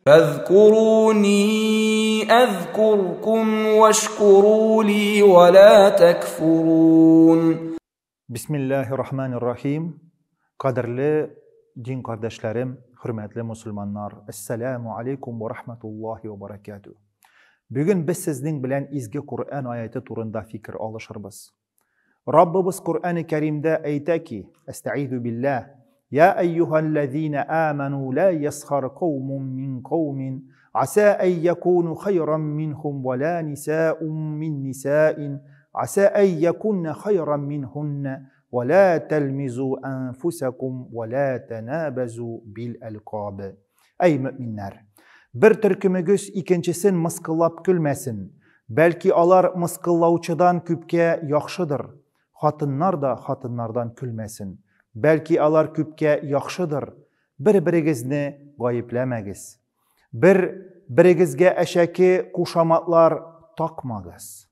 فاذكروني أذكركم واشكروا لي ولا تكفرون. Бисмиллаһир-рахманир-рахим. Кадерле дин кардәшләрем, хөрмәтле мусульманнар, әссәламу алейкум ва рахматуллахи ва баракатуh. Бүген без сезнең белән изге Коръән аяты турында фикер алышырбыз. Раббыбыз Коръәне Кәримдә әйтә ки, әстәгыйзу биллаһ, Я әйюһәлләзина аману ла ясхар каумун мин каумин аса ай якуну хайран минхум ва ла нисаун мин нисаин аса ай якунна хайран минхунна ва ла талмизу анфусакум ва ла танабазу бил алқаб. Әй мөминнәр, бер төркемегез икенчесен мыскыллап көлмәсен, бәлки алар мыскыллаучыдан күпкә яхшыдыр. Хатыннар да хатыннардан көлмәсен, бәлки алар күпкә яхшыдыр. Бер-берегезне гаепләмәгез. Бер-берегезгә әшәке кушаматлар такмагыз.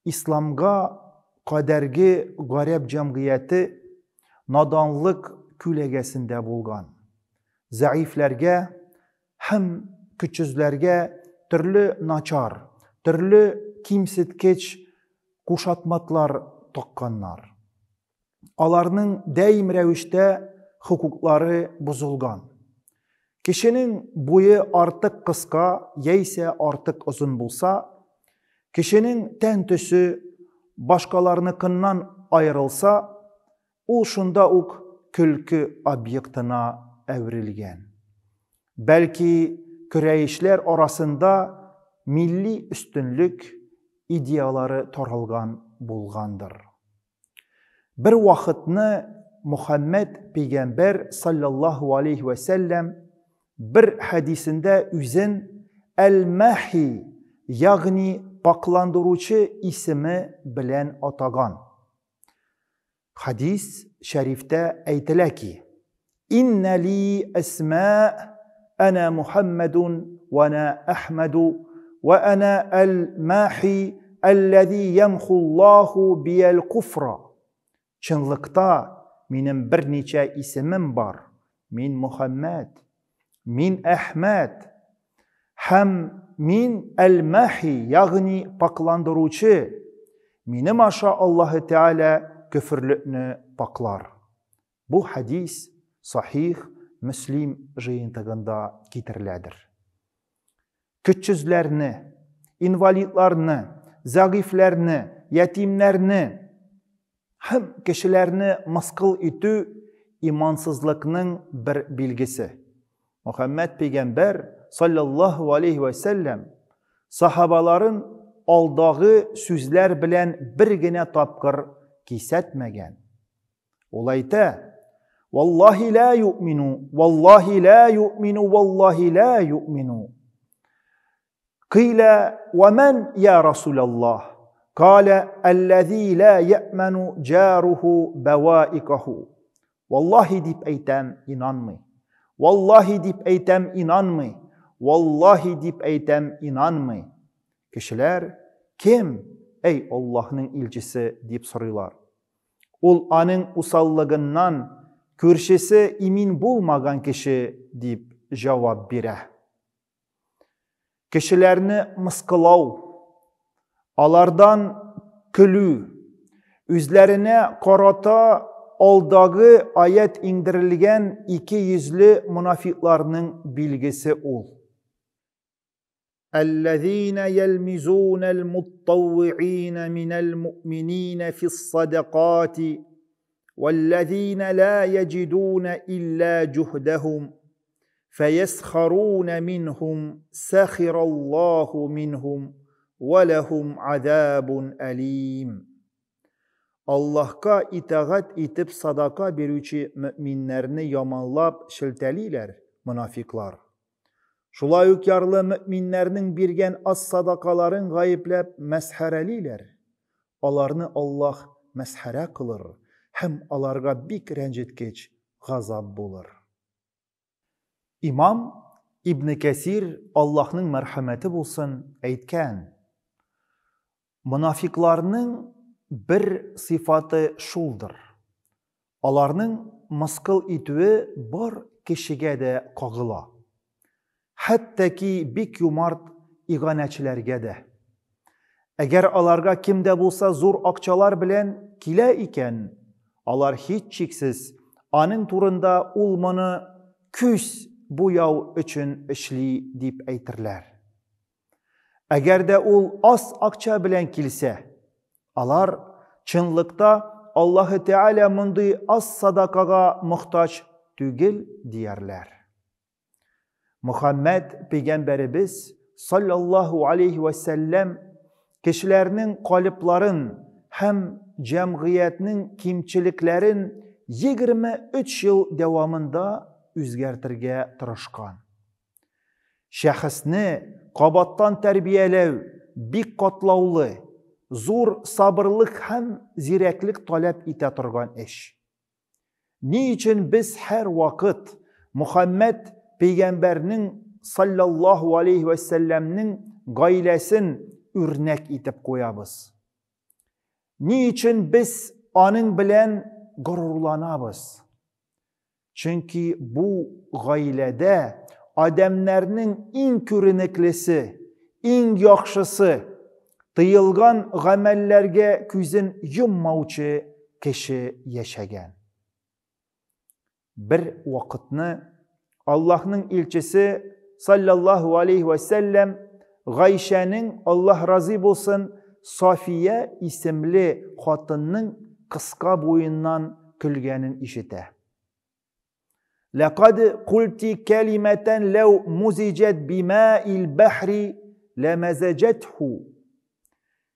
Исламга кадәрге гарәп җәмгыяте наданлык күләгәсендә булган. Зәгыйфьләргә һәм көчсезләргә төрле начар, төрле кимсеткеч кушатматлар такканнар. Аларның даим рәвештә хокуклары бозылган. Кешенең буе артык кыска яисә артык озын булса, кешенең тән төсе башкаларныкыннан аерылса, ул шунда ук көлке объектына әверелгән. Бәлки көрәешләр арасында милли өстенлек идеялары таралган булгандыр. Бер вакытны Мухаммед пәйгамбәр саллаллаһу алейхи ва сәлләм бер хәдисендә үзен Әл-Махи, ягъни пакландыручы исеме белән атаган. Хадис шәрифтә әйтелә ки, Инна ли әсма ана Мухаммадун ва ана Ахмаду ва ана әл-Махи аллази ямхуллаху биял куфра. Чынлыкта минем берничә исемем бар. Мин Мухаммад, мин Әхмәд һәм мин Әл-Махи, ягъни пакландыручы. Минем аша Аллаһы Тәгалә көферлекне паклар. Бу хадис Сахих Мөслим җыентыгында китереләдер. Көчсезләрне, инвалидларны, зәгыйфьләрне, ятимнәрне һәм кешеләрне мыскыл итү имансызлыкның бер билгесе. Мухаммад пәйгамбәр саллаллаһу алейхи ва сәлләм сахабаларын алдагы сүзләр белән бер генә тапкыр кисәтмәгән. Ул әйтә: Валлаһи ла юъмину, валлаһи ла юъмину, валлаһи ла юъмину. Кыйла ва ман я Расулаллаһ? Кала аллази ла яъману джаруху баваикаху. Валлаһи дип әйтәм, инанмый. Валлаһи дип әйтәм, инанмый. Валлаһи дип әйтәм, инанмый. Кешеләр кем, әй Аллаһның илчесе, дип сорыйлар. Ул аның усаллыгыннан күршесе имин булмаган кеше дип җавап бирә. Кешеләрне мыскылау, алардан көлү, үзләренә карата алдагы аят иңдерелгән ике йөзле мунафикларның билгесе ул. الذين يلمزون المتطوعين من المؤمنين في الصدقات والذين لا يجدون إلا جهدهم فيسخرون منهم سخر الله منهم ولهم عذاب أليم. Аллаһка итагать итеп садака бирүче мөминнәрне яманлап шелтәлиләр мунафиклар. Шулай ук ярлы мөминнәрнең биргән аз садакаларын гаепләп мәсхәрәлиләр. Аларны Аллаһ мәсхәрә кылыр һәм аларга бик рәнҗеткеч газап булыр. Имам Ибн Кәсир, Аллаһның мәрхәмәте булсын, әйткән: Монафикларның бер сыйфаты шулдыр. Аларның мыскыл итүе бар кешегә дә кагыла. Хәтта ки бик юмарт иганәчеләргә дә. Әгәр аларга кем дә булса зур акчалар белән килә икән, алар һичшиксез аның турында ул моны күз буяу өчен эшли дип әйтерләр. Әгәр дә ул аз акча белән килсә, алар чынлыкта Аллаһы Тәгалә мондый аз садакага мохтаҗ түгел диярләр. Мөхәммәд пәйгамбәребез саллаллаһу алейхи вә сәлләм кешеләрнең калыпларын һәм җәмгыятьнең кимчелекләрен 23 ел дәвамында үзгәртергә тырышкан. Шәхесне кабаттан тәрбияләү бик катлаулы, зур сабырлык һәм зирәклек таләп итә торган эш. Ни өчен без һәрвакыт Мөхәммәд пәйгамбәрнең саллаллаһу алейхи вә сәлләмнең гаиләсен үрнәк итеп куябыз? Ни өчен без аның белән горурланабыз? Чөнки бу гаиләдә адәмнәрнең иң күренеклесе, иң яхшысы, тыелган гамәлләргә күзен йоммаучы кеше яшәгән. Бер вакытны Аллаһның илчесе саллаллаһу алейхи вә сәлләм Гайшәнең, Аллаһ разый булсын, Сафия исемле хатынның кыска буеннан көлгәнен ишетә. Ләкад культи кәлимәтән ләү музиҗәт бимаил бәхри ләмәзәҗәтху.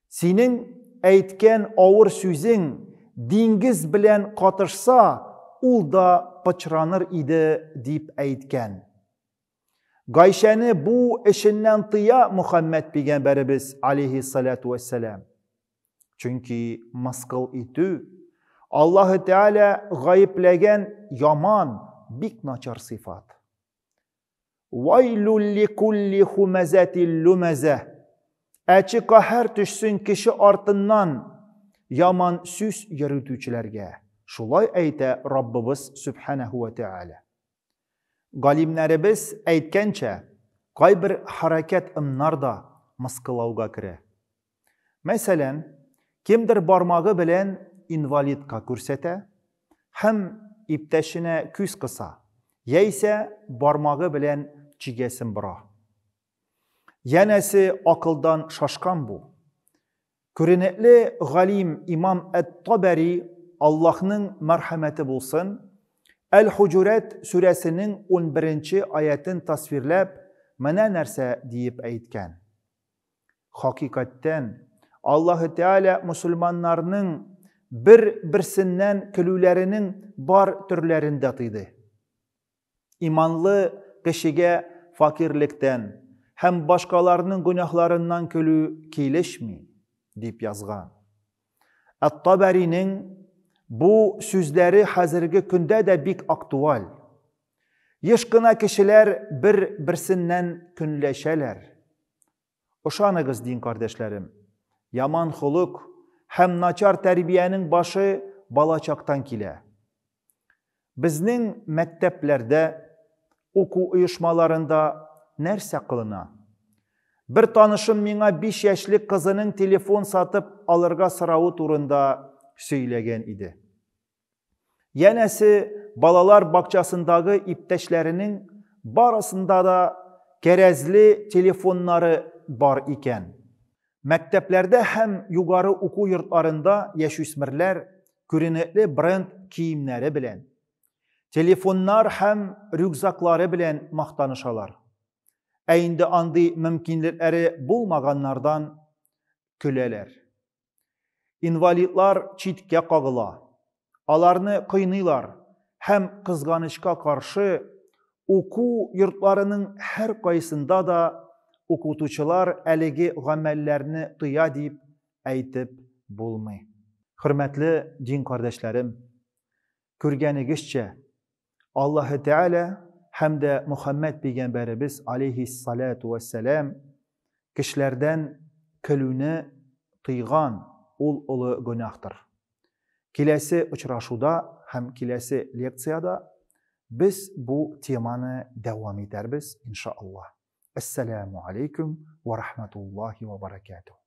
Синең әйткән авыр сүзең диңгез белән катышса, ул да пычраныр иде, дип әйткән. Гайшәне бу эшеннән тыя Мөхәммәд пәйгамбәребез алейхиссалату вәссәлам. Чөнки мыскыл итү Аллаһы Тәгалә гаепләгән яман, бик начар сыйфат. Вайлул ликулли хумазатил лумаза. Әче каһәр төшсен кеше артыннан яман сүз йөрүтүчеләргә. Шулай әйтә Раббыбыз Сүбхәнәһү вә Тәгалә. Галимнәребез әйткәнчә, кайбер хәрәкәт-ымнар да мыскыллауга керә. Мәсәлән, кемдер бармагы белән инвалидка күрсәтә һәм иптәшенә күз кыса, яисә бармагы белән чигәсен бора. Янәсе акылдан шашкан бу. Күренекле галим имам Әт-Табәри, Аллаһның мәрхәмәте булсын, Әл-Хуҗурәт сүрәсенең унберенче аятен тасвирләп, менә нәрсә диеп әйткән. Хакыйкатьтән, Аллаһы Тәгалә мөселманнарның бер-берсеннән көлүләренең бар төрләрен дә тыйды. Иманлы кешегә факирлектән һәм башкаларның гөнаһларыннан көлү килешми, дип язган. Әт-Табәринең бу сүзләре хәзерге көндә дә бик актуаль. Еш кына кешеләр бер-берсеннән көнләшәләр. Ышаныгыз, дин кардәшләрем, яман холык һәм начар тәрбиянең башы балачактан килә. Безнең мәктәпләрдә, уку оешмаларында нәрсә кылына? Бер танышым миңа 5 яшьлек кызының телефон сатып алырга соравы турында сөйләгән иде. Янәсе, балалар бакчасындагы иптәшләренең барысында да кәрәзле телефоннары бар икән. Мәктәпләрдә һәм югары уку йортларында яшүсмерләр күренекле бренд киемнәре белән, телефоннар һәм рюкзаклары белән мактанышалар. Ә инде андый мөмкинлекләре булмаганнардан көләләр. Инвалидлар читкә кагыла, аларны кыйныйлар һәм, кызганычка каршы, уку йортларының һәркайсында да укытучылар әлеге гамәлләрне тыя дип әйтеп булмый. Хөрмәтле дин кардәшләрем, күргәнегезчә, Аллаһы Тәгалә һәм дә Мөхәммәд пәйгамбәребез алейһиссалату вәссәлам кешеләрдән көлүне тыйган. ул олы гөнаһтыр. Киләсе очрашуда һәм киләсе лекциядә без бу теманы дәвам итәрбез, иншаллаһ. Әссәламу алейкум ва рахматуллахи ва баракатух.